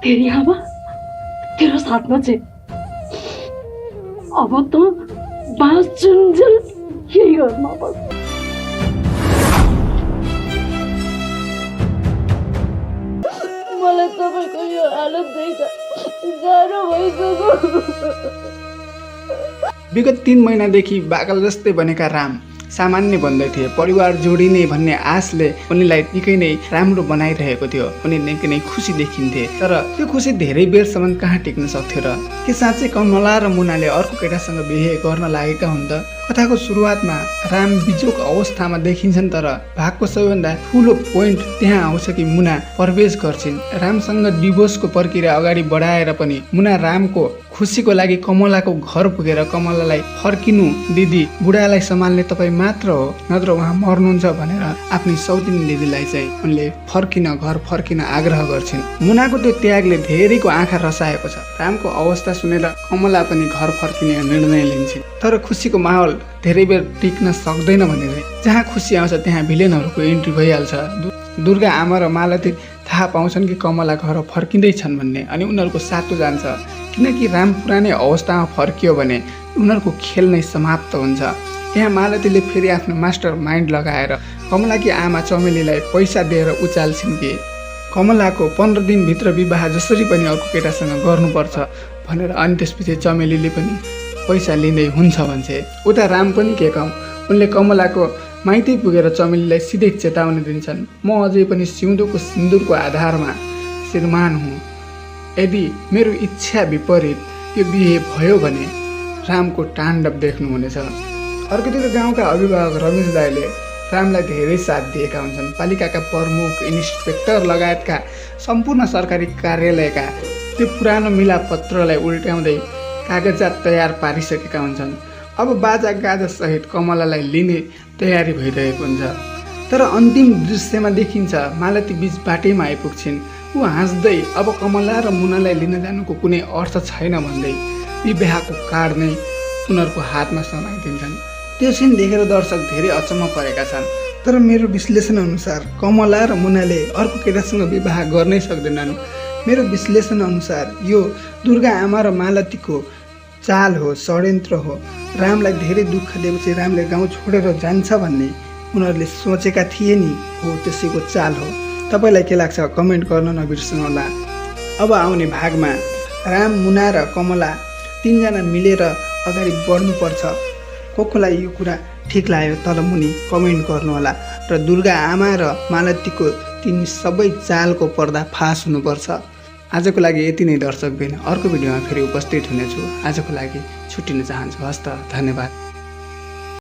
तेरी आमा तेरो साथमा छे। अब त बाँचुन्जेल यही घरमा बस। मलाई तपाईँको यो हालत देख्दा गाह्रो भइसक्यो। विगत 3 महिनादेखि बाकल जस्तै बनेका राम सामान्य भन्दै थिए। परिवार जोडिने भन्ने आशले उनीलाई निकै नै राम्रो बनाइरहेको थियो। उनी निकै नै खुसी देखिन्थे। तर त्यो खुसी धेरै बेरसम्म कहाँ टिक्न सक्थ्यो र? के साँच्चै कमला र मुनाले अर्को केटासँग बिहे गर्न लागेका हुन् त? कथाको सुरुवातमा राम बिजोक अवस्थामा देखिन्छन्, तर भागको सबैभन्दा ठुलो पोइन्ट त्यहाँ आउँछ कि मुना प्रवेश गर्छिन्। रामसँग डिभोर्सको प्रक्रिया अगाडि बढाएर पनि मुना रामको खुसीको लागि कमलाको घर पुगेर कमलालाई फर्किनु दिदी, बुढालाई सम्हाल्ने तपाईँ मात्र हो, नत्र उहाँ मर्नुहुन्छ भनेर आफ्नी सौतिनी दिदीलाई चाहिँ उनले घर फर्किन आग्रह गर्छिन्। मुनाको त्यो त्यागले धेरैको आँखा रसाएको छ। रामको अवस्था सुनेर कमला पनि घर फर्किने निर्णय लिन्छन्। तर खुसीको माहौल धेरै बेर टिक्न सक्दैन भनेर जहाँ खुसी आउँछ त्यहाँ भिलेनहरूको इन्ट्री भइहाल्छ। दुर्गा आमा र मालती थाहा पाउँछन् कि कमला घर फर्किँदैछन् भन्ने, अनि उनीहरूको सातो जान्छ। किनकि राम पुरानै अवस्थामा फर्कियो भने उनीहरूको खेल नै समाप्त हुन्छ। यहाँ मालतीले फेरि आफ्नो मास्टर माइन्ड लगाएर कमलाकी आमा चमेलीलाई पैसा दिएर उचाल्छिन् कि कमलाको 15 दिनभित्र विवाह जसरी पनि अर्को केटासँग गर्नुपर्छ भनेर। अनि त्यसपछि चमेलीले पनि पैसा लिँदै हुन्छ भन्छे। उता राम पनि के कम, उनले कमलाको माइती पुगेर चमेलीलाई सिधै चेतावनी दिन्छन्, म अझै पनि सिउँदोको सिन्दुरको आधारमा श्रीमान हुँ। यदि मेरो इच्छा विपरीत यो बिहे भयो भने रामको ताण्डव देख्नुहुनेछ। अर्कोतिर गाउँका अभिभावक रमेश दाईले रामलाई धेरै साथ दिएका हुन्छन्। पालिकाका प्रमुख, इन्सपेक्टर लगायतका सम्पूर्ण सरकारी कार्यालयका त्यो पुरानो मिलापत्रलाई उल्ट्याउँदै कागजात तयार पारिसकेका हुन्छन्। अब बाजा गाजा सहित कमलालाई लिने तयारी भइरहेको हुन्छ। तर अन्तिम दृश्यमा देखिन्छ मालती बीच बाटैमा आइपुग्छिन्। ऊ हाँस्दै अब कमला र मुनालाई लिन जानुको कुनै अर्थ छैन भन्दै विवाहको कार्ड नै उनीहरूको हातमा समाइदिन्छन्। त्यो सिन देखेर दर्शक धेरै अचम्म परेका छन्। तर मेरो विश्लेषण अनुसार कमला र मुनाले अर्को केटासँग विवाह गर्नै सक्दैनन्। मेरो विश्लेषण अनुसार यो दुर्गा आमा र मालतीको चाल हो, षड्यन्त्र हो। रामलाई धेरै दुःख दिएपछि रामले गाउँ छोडेर जान्छ भन्ने उनीहरूले सोचेका थिए नि, हो त्यसैको चाल हो। तपाईँलाई के लाग्छ कमेन्ट गर्न नबिर्सनुहोला। अब आउने भागमा राम, मुना र कमला 3 जना मिलेर अगाडि बढ्नुपर्छ। कोलाई यो कुरा ठिक लाग्यो तल मुनि कमेन्ट गर्नुहोला। र दुर्गा आमा र मालतीको तिनी सबै चालको पर्दा फास हुनुपर्छ। आजको लागि यति नै दर्शकबिन, अर्को भिडियोमा फेरि उपस्थित हुनेछु। आजको लागि छुट्टिन चाहन्छु। हस्त, धन्यवाद।